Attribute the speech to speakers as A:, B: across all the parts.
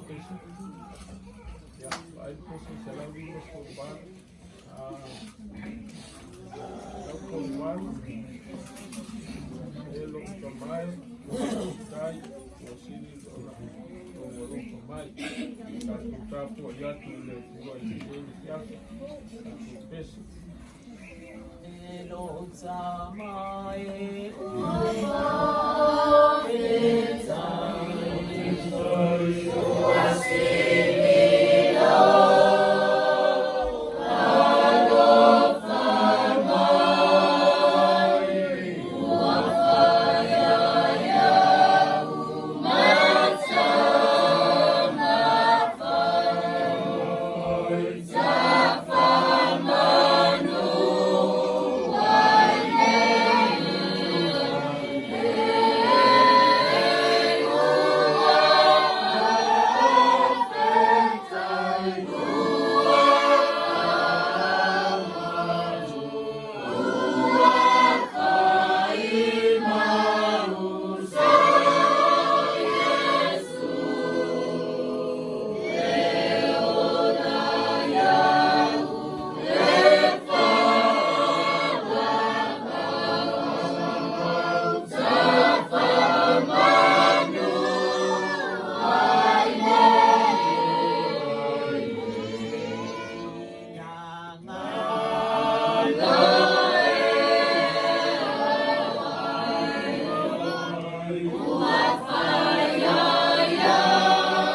A: pese. Ia, vaai le pese 154. 138. E lou Tama e, ua faafetai ua sili ona Lou alofa mai. Tatou tapuai atu i le Atua i lenei afiafi, tatou pese. E lou Tama e, ua faafetai ua sili lou alofa mai, ua faia ia'u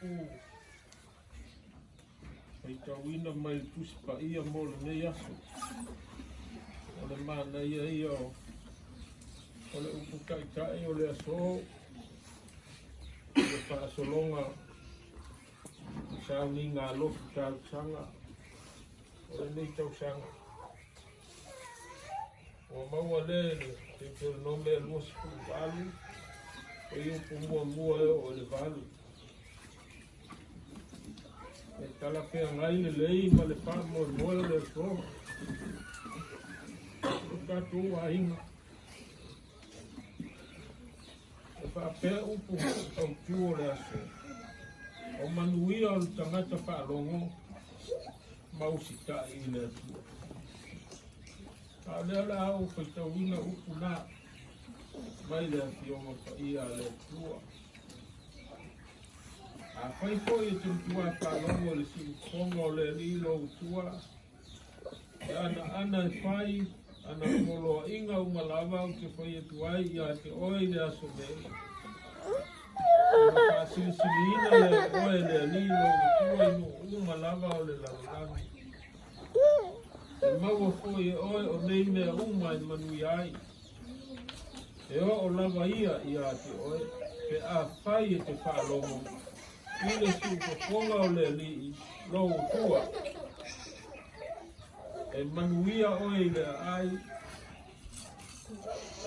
A: upu faitauina mai le Tusi Paia mo lenei aso. O le manaia ia o le upu taitai o le aso, o le faasologa sauniga alofi talosaga o lenei tausaga. Ua maua lea i le Deuteronome 28, fuaiupu muamua e oo i le 8. E talafeagai lelei ma le faamoemoe o le aso o tatou aiga. E faapea upu autū o le aso, o manuia o le tagata faalogo ma usitai i le Atua. A o lea o le a ou faitauina upu na mai le Afioga Paia a le Atua. Afai foi e te matua faalogo i le siufofoga o le Alii lou Atua, e anaana e fai ana poloaiga uma lava ou te fai atu ai ia te oe i le aso nei. Ona faasilisiliina lea o oe e le Alii lou Atua i nuu uma lava o le lalolagi. E maua foi e oe o nei mea uma e manuia ai. E oo lava ia ia te oe, pe afai e te faalogo i le siufofoga o le Alii lou Atua. E manuia oe i le aai,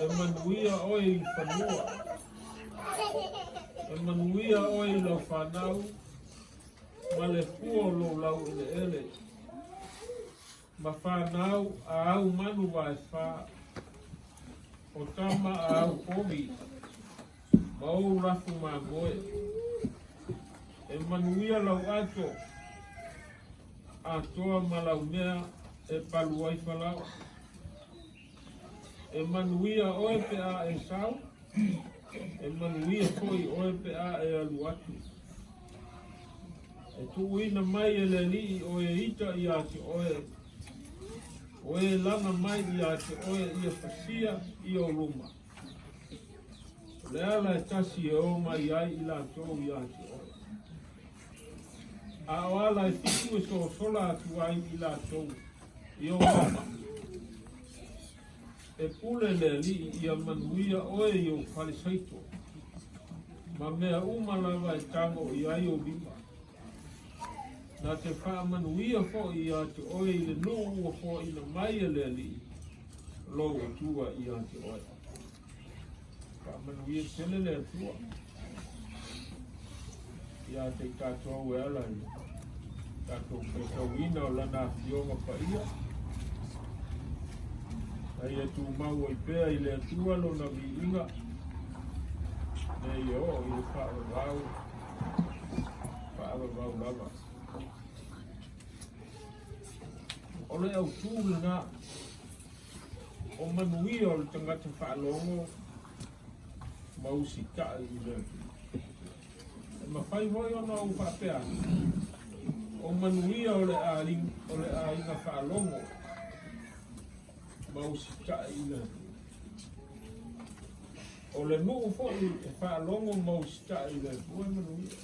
A: e manuia oe i le fanua, e manuia oe i lau fanau ma le fua o lou laueleele, ma fanau a au manu vaefa, o tama a au povi, ma ou lafu mamoe. E manuia lau ato atoa ma lau mea e palu ai falaoa. E manuia oe pe a e sau, e manuia foi oe pe a e alu atu. E tuuina mai e le Alii o e ita ia te oe, o e laga mai ia te oe ia fasia i ou luma. O le ala e tasi e o mai ai i latou ia te oe. A o ala e fitu e sosola atu ai i latou i ou luma. E pule le Alii ia manuia oe i ou fale saito, ma mea uma lava e tago i ai ou lima. Na te faamanuia foi ia te oe i le nuu ua foaina mai e le Alii lou Atua ia te oe. Faamanuia tele le Atua ia te i tatou e ala i le tatou faitauina o Lana Afioga Paia. A ia tumau ai pea i le Atua Lona viiga, ina ia oo i le faavavau, faavavau lava. O le autū lena o manuia o le tagata faalogo ma usitai i le Atua. E mafai foi ona ou faapea atu, o manuia o le aiga faalogo ma usitai i le Atua. O le nuu foi e faalogo ma usitai i le Atua e manuia.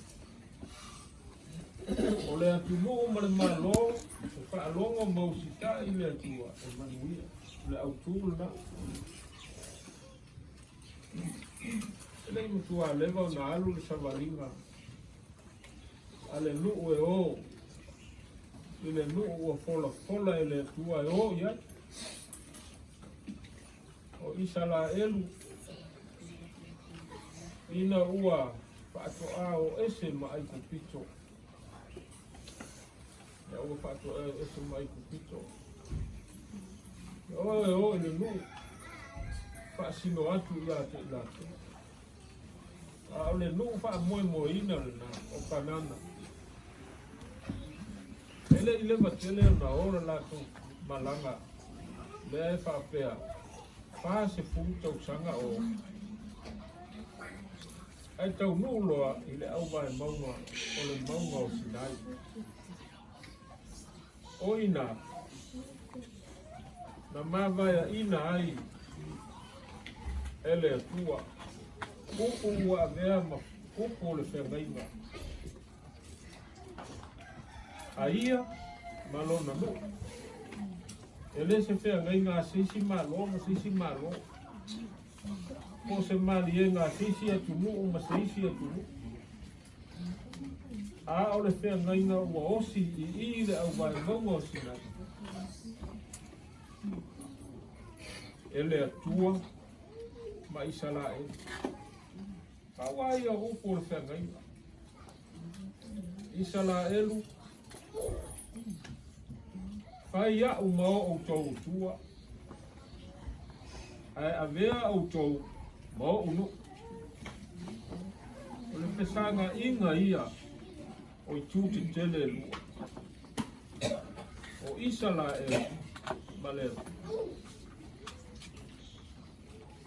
A: O le atunuu ma le Malo e faalogo ma usitai i le Atua e manuia. O le autū lena. E le i matua leva ona alu le savaliga a le nuu e o i le nuu ua folafola e le Atua e o i ai. O Isaraelu ina ua faatoa o ese ma Aikupito. Ina ua faatoa o ese ma Aikupito. E o e o i le nuu, faasino atu ia te i latou. A o le nuu faamoemoeina lena o Kanana. E le i leva tele ona o le latou malaga lea e faapea, 40 tausaga o ae taunuu loa i le auvae mauga o le mauga o Sinai. O ina na mavaeaina ai e le Atua upu ua avea ma upu o le feagaiga. A ia ma lona nuu. E le se feagaiga a se isi Malo ma se isi Malo, po o se maliega a se isi atunuu ma se isi atunuu, a o le feagaiga ua osi i i le auvaemauga o Sinai e le Atua ma Isaraelu. Pau lava ia o upu o le feagaiga. Isaraelu, fai a'u ma o outou Atua, ae avea outou ma o'u nuu. O le fesagaiga ia o itu tetele e lua, o Isaraelu ma le Atua.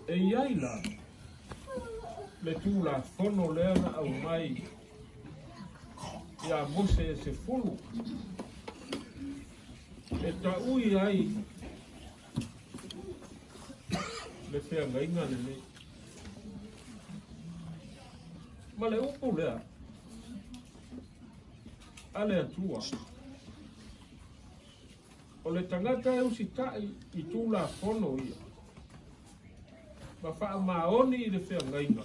A: E i ai la le Tulafono lea na aumai iā Mose e 10, e taui ai le feagaiga lenei. Ma le upu lea a le Atua, O le tagata e usitai i Tulafono ia, ma faamaoni i le feagaiga,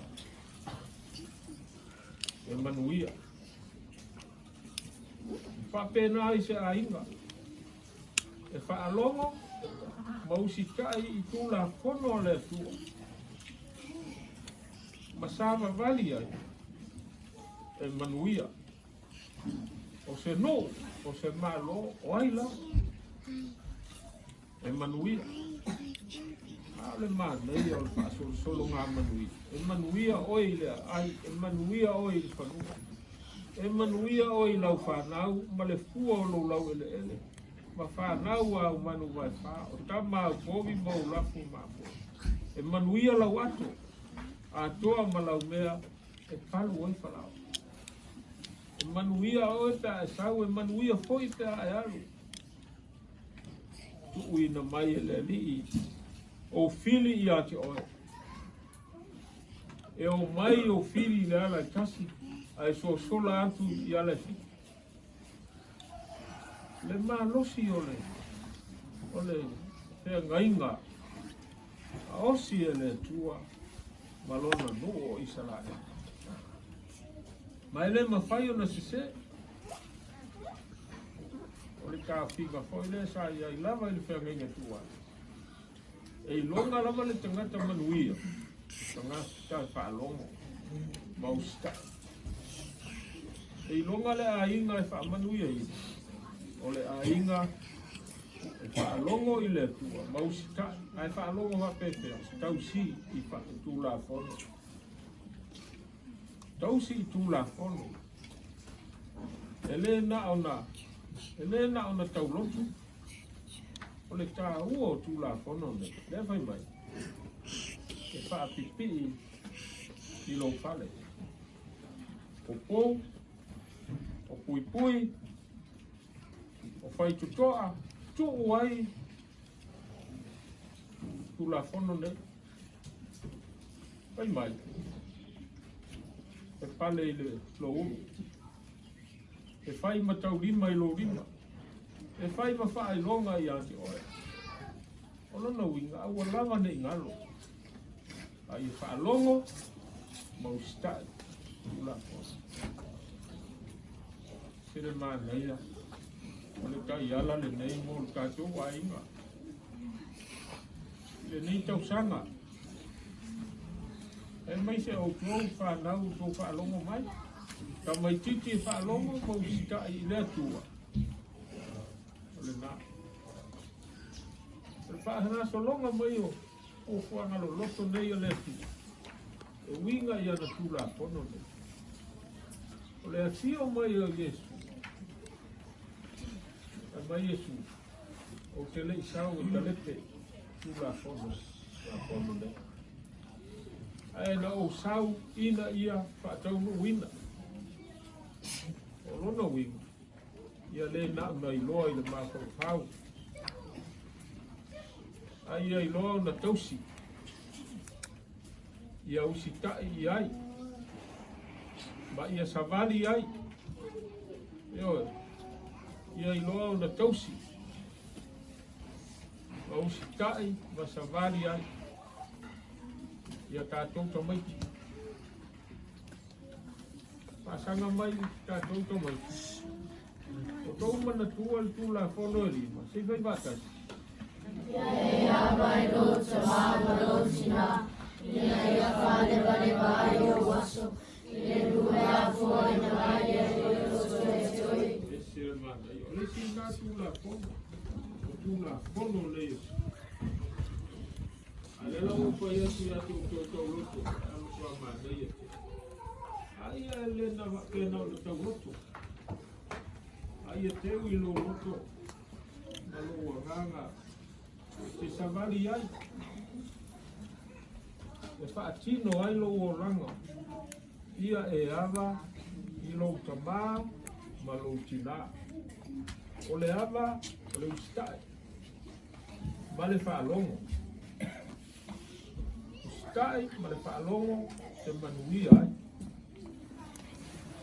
A: e manuia. Faapena ai se aiga e faalogo ma usitai i Tulafono a le Atua, ma savavali ai, e manuia. O se nuu, o se Malo, o ai lava e manuia. A o le manaia o le faasolosologa manuia, e manuia oe i le aai, e manuia oe i le fanua, e manuia oe i lau fanau ma le fua o lou laueleele, ma fanau āu manu vaefa, o tama āu povi ma ou lafu mamoe. E manuia lau ato atoa ma lau mea e palu ai falaoa. E manuia oe pe a e sau, e manuia foi pe a e alu. Tuuina mai e le Alii ou fili ia te oe. E o mai ou fili i le ala e tasi, ae sosola atu i ala e fitu. Le malosi o le, o le feagaiga a osi e le Atua ma lona nuu o Isaraelu. Ma e le mafai ona sesē. O le taofiga foi lea sa i ai lava i le feagaiga tuai. E iloga lava le tagata manuia, tagata e faalogo ma usitai. E iloga le aiga e faamanuiaina, o le aiga e faalogo i le Atua ma usitai, ae faalogo faapefea, tausi i Tulafono. Tausi i Tulafono. E le na ona, e le na ona taulotu, o le taua o Tulafono nei, lea fai mai, e faapipii i lou fale. O pou, o puipui, o faitotoa, tuu ai Tulafono nei. Fai mai, e pale i le lou ulu, e fai ma taulima i lou lima, e fai ma faailoga ia te oe. O lona uiga, aua lava ne i galo, a ia faalogo ma usitai Tulafono. Se le manaia o le taiala lenei mo le tatou aiga i lenei tausaga. Aemaise outou fanau outou faalogo mai, tamaititi e faalogo ma usitai i le Atua. O lena. O le faagasologa mai o fuafuaga loloto nei a le Atua, e uiga i ana Tulafono nei. O le afio mai o Iesu, fai mai Iesu, Ou te le i sau e talepe Tulafono, Tulafono nei. Ae na ou sau ina ia faataunuuina. O lona uiga, ia le na ona iloa i le mafaufau, a ia iloa ona tausi, ia usitai i ai, ma ia savali ai. Ioe. Ia iloa ona tausi ma usitai ma savali ai ia tatou tamaiti. Faasaga mai tatou tamaiti. O tou manatua le Tulafono e lima, se i fai faatasi.
B: Ia e ava i lou tamā ma lou tinā, ina ia faalevaleva ai ou aso i le nuu e afoaina ai e le loto ia te oe.
A: Ese le manaia. O le isi lena Tulafono, o Tulafono nei o A lea la ua fai atu ia te outou tauloto, a matua manaia tele. A ia e le na faapea na o le tauloto. A ia teu i lou loto ma lou agaga e te savali ai, e faatino ai lou olaga, ia e ava i lou tamā ma lou tinā. O le ava, o le usitai ma le faalogo. Usitai ma le faalogo te manuia ai.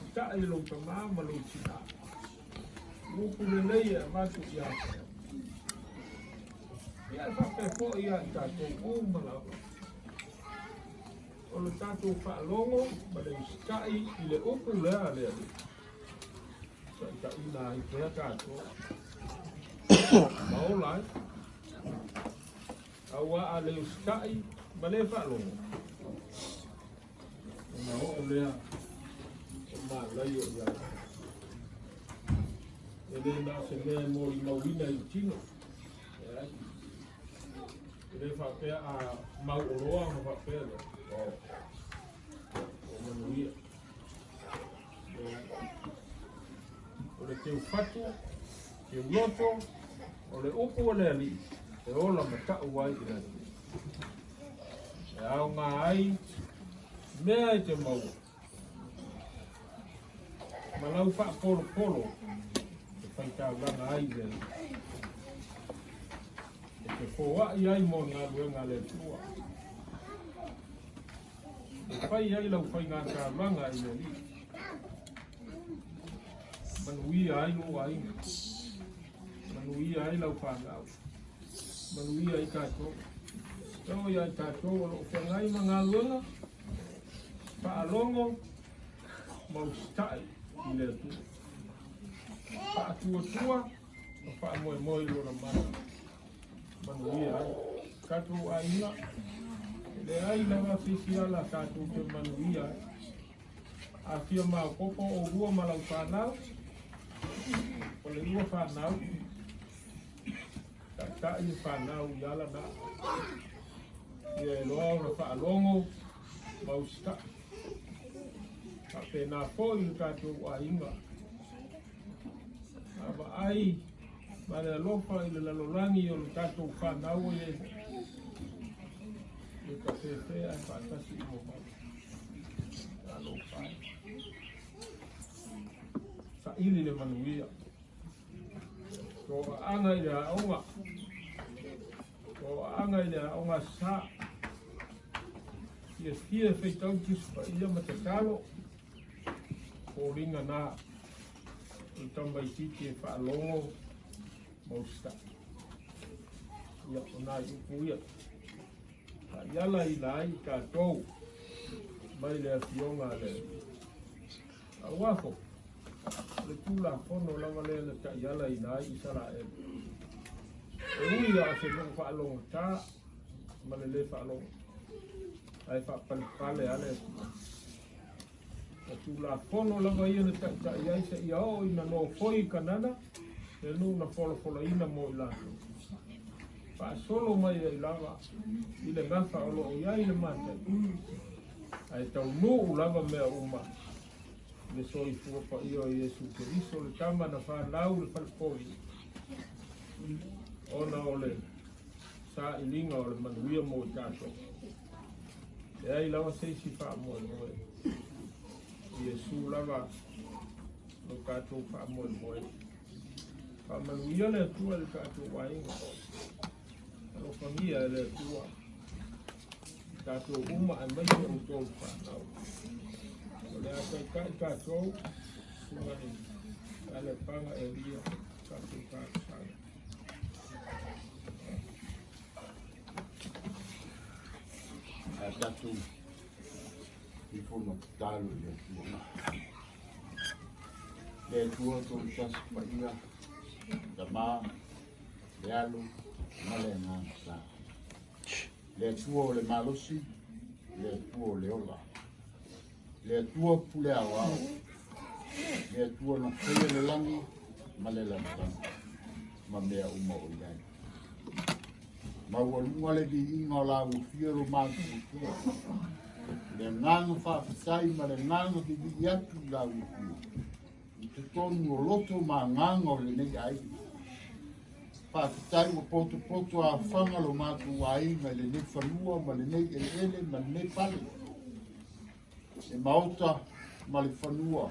A: Usitai i lou tamā ma lou tinā. Upu lelei e avatu ia te au. Ia e faapea foi ia i tatou uma lava. O le tatou faalogo ma le usitai i le upu lea a le Alii. Taitaiina ai pea tatou. Ma ola ai. Auā a le usitai ma le faalogo, ona oo lea o malaio ia te. E le na o se mea e molimauina i le tino. Leai. E le faapea a mauoloa ona faapea lea. Oh. O manuia. Leai. O le teufatu, teuloto, o le upu a le Alii e ola ma taʻu ai i le Atua. E aoga ai mea e te maua ma lau faapolopolo e faitaulaga ai i le Alii. E te foai ai mo le galuega a le Atua. E fai ai lau faigataulaga i le Alii. Manuia ai lou aiga. Manuia ai lau fanau. Manuia ai tatou. E oo ia i tatou o lo o feagai ma galuega, faalogo ma usitai i le Atua. Faatuatua ma faamoemoe i Lona mana. Manuia ai tatou aiga. E leai lava se isi ala tatou te manuia ai. A fia maopoopo oulua ma lau fanau, o le lua fanau, taitai le fanau i ala na. Ia e loa ona faalogo ma usitai. Faapena foi le tatou aiga. A vaai ma le alofa i le lalolagi o le tatou fanau o i ai nei, ia tafefea ae faatasi uma mai. Talofa e. Saili le manuia. Toaaga i le aoga. Toaaga i le aoga sa. Fiafia e faitau Tusi Paia ma tatalo. Foliga na o le tamaitiiti e faalogo ma usitai. Ia, o nai upu ia. Taialaina ai i tatou mai le Afioga a le Alii. Auā foi, o le Tulafono lava lea na taialaina ai Isaraelu. E ui lava o se nuu faalogotā ma le lē faalogo, ae faapalepale lava le Atua. O Tulafono lava ia na taitai ai seia oo ina nofoi i Kanana, le nuu na folafolaina mo i latou. Faasolo mai ai lava i le gafa o lo o i ai le matai, ae taunuu lava mea uma i le soifua paia o Iesu Keriso, le Tama na fanau i le falepoi, ona o le sailiga o le manuia mo i tatou. Leai lava se isi faamoemoe, o Iesu lava lo tatou faamoemoe. Faamanuia le Atua i le tatou aiga. Alofagia e le Atua i tatou uma aemaise outou fanau. O le a taitai tatou, Susuga i Alepaga Elia. Tatou talosaga.
C: A tatou ifo ma tatalo i le Atua. Le Atua Tolutasi Paia, Tama, le Alo, ma le Agaga Sa. Le Atua o le malosi, le Atua o le ola. Le Atua pule aoao, le Atua na faia le lagi ma le lalolagi ma mea uma o i ai. Maualuga le viiga o la ua fia lo matuatua. Le agaga faafetai ma le agaga vivii atu i la ua fia. I totonu o loto ma agaga o lenei aiga. Faafetai ua potopoto afaga lo matou aiga i lenei fanua ma lenei eleele ma lenei fale. Le maota ma le fanua.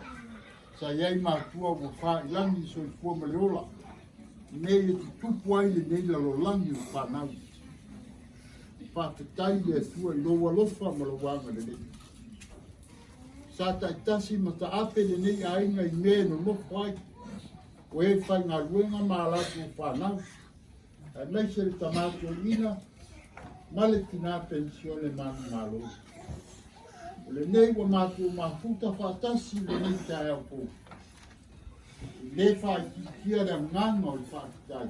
C: Sa i ai matua ua faailagi soifua ma le ola. Nei e tutupu ai lenei lalolagi o fanau. Faafetai le Atua i lou alofa ma lou agalelei. Sa taitasi ma taape lenei aiga i mea e nonofo ai. O e faigaluega ma a latou fanau. Aemaise le tama toeaina ma le tina penisione manumalo. O lenei ua matou mafuta faatasi i lenei taeao fou. E le faaitiitia le agaga o le faafetai.